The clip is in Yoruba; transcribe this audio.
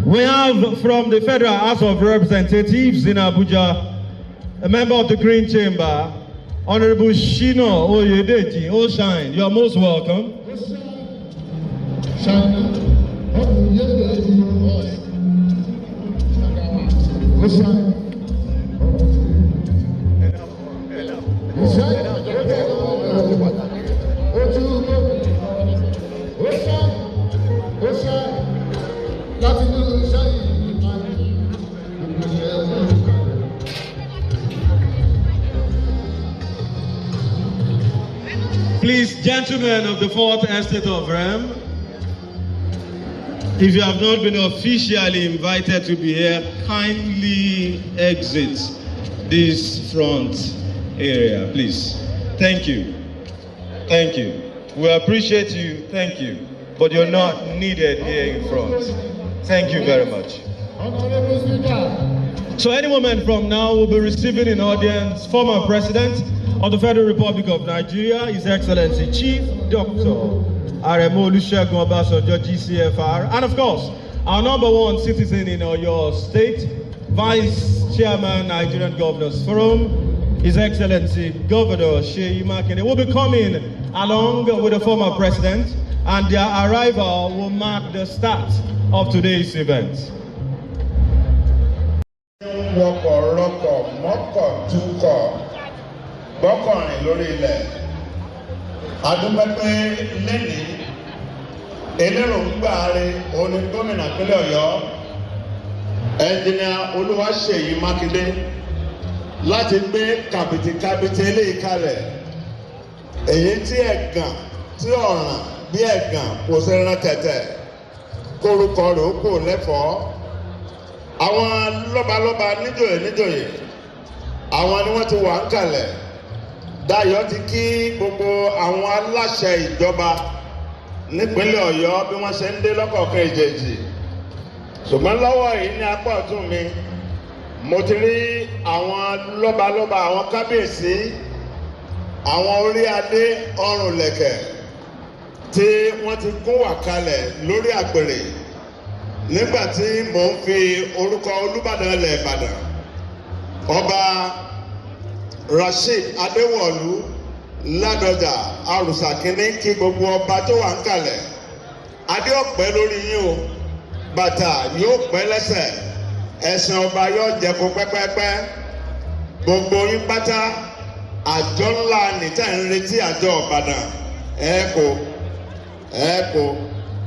We have from the Federal House of Representatives in Abuja, a member of the Green Chamber, Honorable Shino Oyedeji Oshine. You are most welcome. Ṣáínà Oyèdèjì Oshine. Ṣáínà ojú Oshine Oshine láti ní sẹ́yìn ìpìlẹ̀. Please, gentlemen of the Fourth Estate of Rem, if you have not been officially invited to be here, kindly exit this front area, please. Thank you. Thank you. We appreciate you. Thank you. But you're not needed here in front. Thank you very much. Honourable Speaker. So any moment from now, we'll be receiving in audience former President of the Federal Republic of Nigeria, His Excellency Chief Dr. Aremu Olusegun Obasanjo, GCFR, and of course, our number one citizen in Oyo State, Vice Chairman, Nigerian Governors Forum, His Excellency Governor Seyi Makinde, will be coming along with the former president, and their arrival will mark the start of today's event. Wọkọ̀ rọkọ̀ mọ́kọ̀ túkọ̀ gbọ́kànrìn lórí ilẹ̀ adúpẹ́ pé lẹ́nìí eléròǹgbà rẹ̀ òun ni gómìnà ìpínlẹ̀ Ọ̀yọ́, Ẹnjìnìà Olúwaṣèyí Mákindé, láti gbé kàbìtìkàbìtì eléyìí kalẹ̀, èyí tí ẹ̀gàn tí ọ̀ràn bí ẹ̀gàn kò sí rán tẹ̀tẹ̀ kórúkọ rẹ̀ ó kò lẹ́fọ̀ọ́. Àwọn lọ́balọ́ba, níjòyè níjòyè, àwọn ni wọ́n ti wà ń kalẹ̀. Dayọ̀ ti kí gbogbo àwọn aláṣẹ ìjọba nípínlẹ̀ Ọ̀yọ́ bí wọ́n ṣe ń dé lọ́kọ̀ọ̀kan ìjèjì, ṣùgbọ́n lọ́wọ́ yìí ní apá ọ̀tún mi, mo ti rí àwọn lọ́balọ́ba, àwọn kábíyèsí, àwọn orí adé ọrùn lẹ̀kẹ̀ tí wọ́n ti gún wà kalẹ̀ lórí àpèrè nígbà tí mò ń fi orúkọ Olúbàdàn ilẹ̀ Ìbàdàn, Ọba Rasheed Adéwọ̀lú Ládọjà Arùsà Kínní, kí gbogbo ọba tó wà ń kalẹ̀. Adé ọ̀pẹ́ lórí yín o, bàtà yóò pẹ́ lẹ́sẹ̀, ẹ̀sìn ọba yóò jẹ́ kó pẹ́pẹ́pẹ́. Gbogbo yín pátá, àjọ ńlá nìtẹ́ ń retí, àjọ Ìbàdàn, ẹ kò ẹ kò.